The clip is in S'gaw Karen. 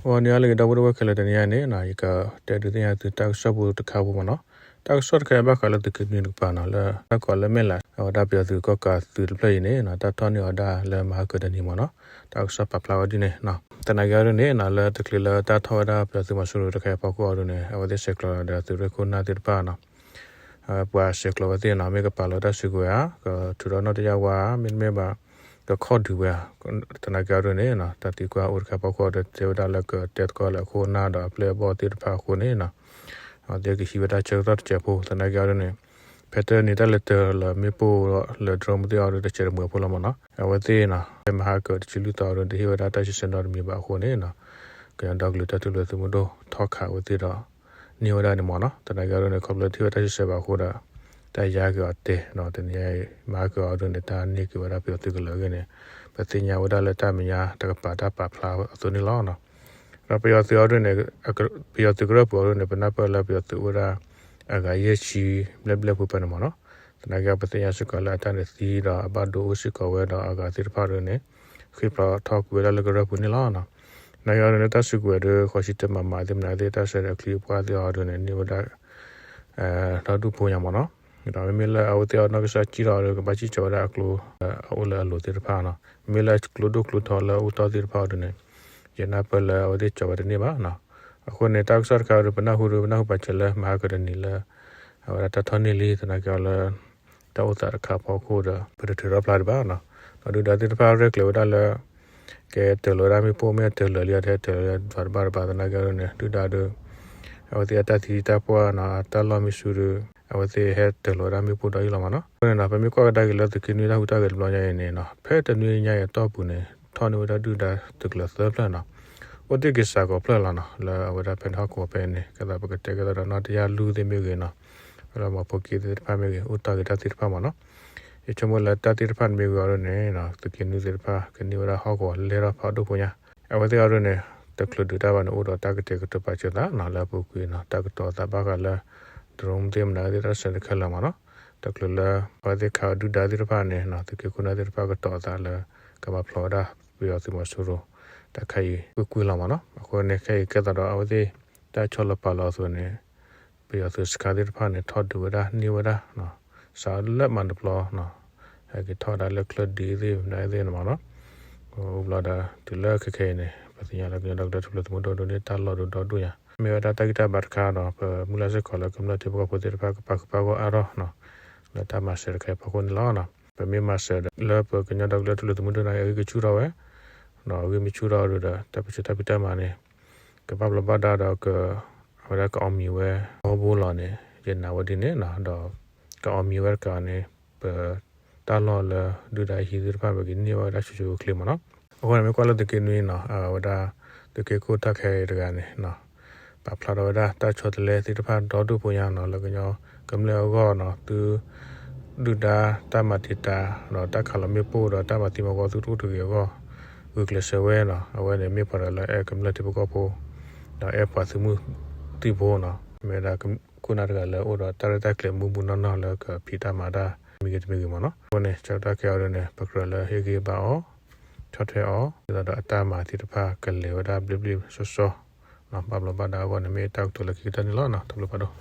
ဂီၤနံၤအါလၢအဂ့ၤ ဒီပုၢ်ဝဲၢ်ခဲလၢာ်, တနံၤအံၤန့ၣ် ယကတဲဒုးသ့ၣ်ညါသုတၢ်ကစီၣ်ဖိတခါဖိမ့ၢ်နီၤ. တၢ်ကစီၣ်တခါအံၤဘၣ်ဃးလၢသုးက့နွံတကပၤနီၤ, လၢတၢ်ကိးလၢမဲၢ်လး အဝဲဒၣ်ပယီၤသုးကီၣ်ကးသုးတဖျၢၣ်အံၤန့ၣ် တၢ်ထီၣ်န့ၢ်အီၤဒၣ်လၢမဟါကၢတနံၤမ့ၢ်နီၤ. တၢ်ကစီၣ်ပာ်ဖျါဝဲဒ်န့ၣ်နီၤ. သနာ်က့အီၤဒ်န့ၣ်နီၤ, လၢတချုးလၢတၢ်ထီၣ်ဝဲဒၣ်ပယီၤသုးမီၤစိရိၤတခါအံၤအဖီခိၣ်အီၤဒ်န့ၣ် အဝဲသ့ၣ်ဆဲးကျိးဒီးသုးရ့ၣ်ခိၣ်နၢ်သ့ၣ်တဖၣ်နီၤ ပှၤဆဲးကျိးဝဲသ့ၣ်နီၤ, မ့ၢ်ကပာ်လီၤတၢ်စုကဝဲၤဧါ, ကထုးထီၣ်နီၣ်တယာ်ဝါဧါ, မ့တမ့ၢ်ဘၣ် ကခီၣ်ဒုးဝဲဧါ. သနာ်က့အီၤဒ်န့ၣ်နီၤ, တၢ်သံကွၢ်အိၣ်တခါအဖီခိၣ်ဒီး တဲဝဲဒၣ်လၢကတဲသကိးလၢအခိၣ်အနၢ်ဒီးအပျဲၢ်အဘီၣ်သ့ၣ်တဖၣ်အဃိန့ၣ်နီၤ, အဝဲသ့ၣ်ကဟံးဝဲဒၣ်ဆၢကတီၢ်တစဲးဖိ. သနာ်က့အီၤဒ်န့ၣ် ဖဲတၢ်န့ၣ် တၢ်လဲၤတၢၤလီၤမ့ၣ်ပိၢ်ဒီးလၢ drone မ့ၢ်သ့ၣ်အီၤဒ်တစဲးတမှဲၤဖိလီၤမ့ၢ်နီၤ. အဝဲသ့ၣ်နီၤ ဖဲမဟါကၢတဆံလွံၢ်သီအီၤဒ်န့ၣ် တဟ့ၣ်ဝဲဒၣ်တၢ်ဆံဆဲနီတမံၤဘၣ်အဃိန့ၣ်နီၤ, ကညီဒီကလုာ်တၢ်ထူၣ်ဖျဲးသုးမုၢ်ဒိၣ်ထီၣ်ခးဝဲသ့ၣ်ဒီး န့ၢ်ဝဲဒၣ်န့ၣ်မ့ၢ်နီၤ. သနာ်က့အီၤဒ်န့ၣ် ခီဖျိထံၣ်ဝဲတၢ်ဆံဆဲဘၣ်အဃိဒီး တၢ်ယါက့ၤအီၤတဲနီၤ, တနံၤအံၤ မဟါကၢအီၤဒ်န့ၣ် တၢ်န့ၢ်က့ၤဝဲဒၣ်ပယီၤသုးကလၢၤအဂ့ၢ်န့ၣ် ပသ့ၣ်ညါဝဲဒၣ်လၢတၢ်မဲာ်ညါတကပၤတၢ်ပာ်ဖျါအသိးန့ၣ်လီၤ. ဒီးပယီၤသုးအီၤဒ်န့ၣ် ပယီၤသုးကရၢၢ်ပူၤအီၤဒ်န့ၣ် ပနၢ်ပၢၢ်လၢပယီၤသုးအိၣ်ဝဲဒၣ် အဂၤယဲၢ်ဆံဘျဲၣ်ဘျဲၣ်ဖိဖဲန့ၣ်မ့ၢ်နီၤ. သနာ်က့အီၤ ပသ့ၣ်ညါစ့ၢ်ကီးလၢအတၢ်န့ၣ်သံဒီးအဘၣ်ဒိအိၣ်စ့ၢ်ကီးဝဲဒီးအဂၤသ့ၣ်တဖၣ်အီၤဒ်န့ၣ် ဃ့ၢ်ဖျိးထီၣ်ကွံာ်ဝဲဒၣ်လၢကရၢၢ်ပူၤန့ၣ်လီၤ. သနာ်က့အီၤဒ်န့ၣ် တၢ်စုကဝဲၤဒီး ဃိးဆံတၢမးမးသ့ၣ်မနုၤသ့ၣ် တၢ်ဆဲးဒီးအချံအပှၢ်သ့ၣ်အီၤဒ်န့ၣ် န့ၢ်ဝဲဒၣ် ဒီဒူၣ်ဖိညါမ့ၢ်နီၤ. ဒီးမ့မ့ၢ်လၢအဝဲသ့ၣ်အနီၢ်ကစၢ်စံၣ်ထီၣ်အီၤဒီး ကဘၣ်စံၣ်စိၤဝဲဒၣ်အကျိ အအိၣ်လၢအလိၤသ့ၣ်တဖၣ်နီၤ. မ့မ့ၢ်လၢကျိဒိၣ်ကျိထီလၢအအိၣ်တီၢ်သ့ၣ်တဖၣ်အီၤဒ်န့ၣ် ယနၢ်ပၢၢ်လၢအဝဲသ့ၣ်ကၠီၤဝဲတန့ၢ်ဘၣ်နီၤ. အဃိန့ၣ် တၢ်ကစီၣ်တခါအံၤဒီး ပနၢ်ဟူဒီး ပနၢ်ဟူပာ်စၢၤလၢမဟါကၢတနံၤလၢ အဝဲဒၣ်တၢ်ထီၣ်န့ၢ်လံ သနာ်က့အီၤလၢ တၢ်အိၣ်သးတခါအဖီခိၣ်ဒီး ပတထုးထီၣ်ဖျါဒံးဘၣ်နီၤ. ဒီးဒုၣ်ဒါသ့ၣ်တဖၣ်ရဲၣ်ကျဲၤဝဲဒၣ်လၢ ကဲတၢၤလီၤဝဲဒၣ်မ့ၣ်ပိၢ် မ့ၢ်တၢၤလီၤလံ အတၢၤလီၤလၢဒွးတဘၣ်တဘၣ် သနာ်က့အီၤဒ်န့ၣ် ဒုၣ်ဒါဒီး အဝဲသ့ၣ်အတၢ်သံတၢ်ပှၢ်နီၤ အတၢ်လီၢ်မံဆူၣ်ဒီး အဝဲသ့ၣ်ဟဲတၢၤလီၤဝဲဒၣ်မ့ၣ်ပိၢ်ဒီးယံာ်လီၤမ့ၢ်နီၤ. အဃိန့ၣ်နီၤ ပမ့ၢ်ကွၢ်ကဒါက့ၤလၢသုးက့နွံတၢ်ဟူးတၢ်ဂဲၤတဘျီညါအံၤန့ၣ်နီၤ ဖဲတနွံညါအံၤအတီၢ်ပူၤန့ၣ် ထီၣ်န့ၢ်ဝဲဒၣ်ဒုၣ်ဒါသုးကလၢၤသၢဖျၢၣ်နီၤ အိၣ်တ့ၢ်က့ၤစှၤကိးဖျၢၣ်လီၤနီၤ လၢအဝဲဒၣ်ဖဲန့ၣ်ဟီၣ်ကဝီၤဖဲန့ၣ် ကဲသးပကတဲကဲသးဒီးနီၣ်တယၢ်လူၢ်သ့ၣ်မ့ၢ်ဂ့ၤနီၤ လၢမီၤဖိက့သ့ၣ်တဖၣ်မ့ၢ်ဂ့ၤ အိၣ်တီၢ်က့ၤတၢ်သ့ၣ်တဖၣ်မ့ၢ်နီၤ. ယဆိကမိၣ်လၢတၢ်သ့ၣ်တဖၣ်န့ၣ်မ့ၢ်ဂ့ၤအီၤဒ်န့ၣ်နီၤ သုးက့နွံသ့ၣ်တဖၣ် ကန့ၢ်ဝဲဒၣ်ဟီၣ်ကဝီၤလဲၢ်ထီၣ်ဖးဒိၣ်ဖိညါ အဝဲသ့ၣ်အီၤဒ်န့ၣ် တချုးဒုးတၢ်ဘၣ်န့ၣ် အိၣ်ဒီးတၢ်ကတဲာ်ကတီၤပာ်စၢၤသးနီၤ လၢအပူၤကွံာ်နီၤ တၢ်ကတီၤသးဘၣ်ဃးလၢ drone သ့ၣ်မနုၤသ့ၣ်တၢ်ဆၢတခါလၢမ့ၢ်နီၤ တချုးလၢ အဝဲသ့ၣ်ခးဒုၣ်ဒါသ့ၣ်တဖၣ်န့ၣ်နီၤ သုးက့ခိၣ်နၢ်သ့ၣ်တဖၣ်ကတီၤအသးလၢ ကဘၣ်ဖျိးဝဲဒၣ် ပယီၤသုးမီၤစိရိၤ တၢ်ခါအံၤကွ့ၢ်ကွ့ၢ်လီၤမ့ၢ်နီၤ. အဃိန့ၣ် ခဲအံၤကဲသးဒီးအဝဲသ့ၣ် တၢ်ဆီလီၤပာ်လီၤအသိးန့ၣ် ပယီၤသုးစခါသ့ၣ်တဖၣ်န့ၣ် ထီၣ်ဒုးဝဲဒၣ်န့ၢ်ဝဲဒၣ် စးလၢမၤတဘျီနီၤ ဟဲက့ၤထီၣ်ဝဲဒၣ်လၢချၢၣ်ဒံးသ့ၣ်မနုၤသ့ၣ်န့ၣ်မ့ၢ်နီၤ. အိၣ်ဘျီဒီး တုၤလၢခဲခဲအံၤန့ၣ် ပသ့ၣ်ညါလၢကညီဒီကလုာ်ထူၣ်ဖျဲးသုးမုၢ်ဒိၣ်ဒိၣ်န့ၣ် တၢ်လီၢ်ဒိၣ်ဒီဒူၣ်ညါ မ့ၢ်ဝဲဒၣ်တၢ်ဂံၢ်တၢ်ဘါတခါဒီး ပမုၢ်လၢ်စ့ၢ်ကီးလၢကမျၢၢ်ထံဖိကီၢ်ဖိသ့ၣ်တဖၣ်ကပာ်ဃုာ်ပာ်ဂီၢ်အါထီၣ်နီၤ လၢတၢ်မၤစၢၤတခါအံၤအဖီခိၣ်န့ၣ်လီၤ. ပမ့ၢ်မၤစၢၤဒီး လၢပကညီဒီကလုာ်ထူၣ်ဖျဲးသုးမုၢ်ဒိၣ်န့ၣ် အဂံၢ်ကဆူၣ်ထီၣ်ဝဲ ဒီးအဂံၢ်မ့ၢ်ဆူၣ်ထီၣ်ဒီး တၢ်ပစိာ်တၢ်ဖံးတၢ်မၤန့ၣ် ကဘၣ်ဘျီးဘၣ်ဒါဒီး အဝဲဒၣ်ကအီၣ်မံၤဝဲ ဘီဘိလီၤန့ၣ် ယနာ်ဝဲဒ်န့ၣ်နီၤ ဒီး ကအီၣ်မံၤဝဲတကးန့ၣ် ပတၢ်လီၢ်လၢဒုၣ်ဒါဟံးသ့ၣ်တဖၣ် ပကန့ၢ်ဝဲဒၣ်ဆူၣ်ဆူၣ်အိၣ်ချ့မ့ၢ်နီၤ. အဃိန့ၣ် မ့ၢ်ကွၢ်လၢသုးက့နွံနီၤ အဝဲဒၣ် သုးက့ခိၣ်တၢ်ခဲအံၤတဂၤန့ၣ် ပာ်ဖျါထီၣ်ဝဲဒၣ်တၢ်ဆီတလဲသ့ၣ်တဖၣ်ဒီဒူၣ်ဖိညါနီၤ လၢကညီကမျၢၢ်အဂီၢ်နီၤ သု ဒုၣ်ဒါတၢ်မၤတံာ်တာ် ဒီးတၢ်ခးလီၤမ့ၣ်ပိၢ်ဒီးတၢ်မၤသံမၤဝီသုတအိၣ်တဂ့ၤအဂီၢ် ဂုာ်ကျဲးစၢးဝဲနီၤ အဝဲန့ၣ်မ့ၢ်ပှၤတဂၤလၢအဲၣ်ကမျၢၢ်ထံဖိကီၢ်ဖိ ဒီးအဲၣ်ပှၤသုးမုၢ်သံၣ်ဘိနီၤ မ့ၢ်ဝဲဒၣ်ခိၣ်နၢ်တဂၤလၢအိၣ်ဒီးတၢ်ရဲၣ်တၢ်ကျဲၤမုၢ်မုၢ်နီၢ်နီၢ်လၢကဖံးတၢ်မၤတၢ်မံၤဂ့ၤတမံၤဂ့ၤမ့ၢ်နီၤ. အဃိန့ၣ် ဆၢကတီၢ်ခဲအံၤဒ်န့ၣ် ပကြၢးလၢဟ့ၣ်ဂံၢ်ဘါအီၤ ဆီၣ်ထွဲအီၤ ဒ်သိးဒီးအတၢ်မၤသ့ၣ်တဖၣ်ကလဲၤဝဲဒၣ်ဘျ့ဘျ့ဆှီဆှီ ဘၣ်ဘျီးဘၣ်ဒါအဂီၢ်န့ၣ် မ့ၢ်တၢ်ကတိၤလၢခံကတၢၢ်န့ၣ်လီၤ. တၢ်ဘျုးဖးဒိၣ်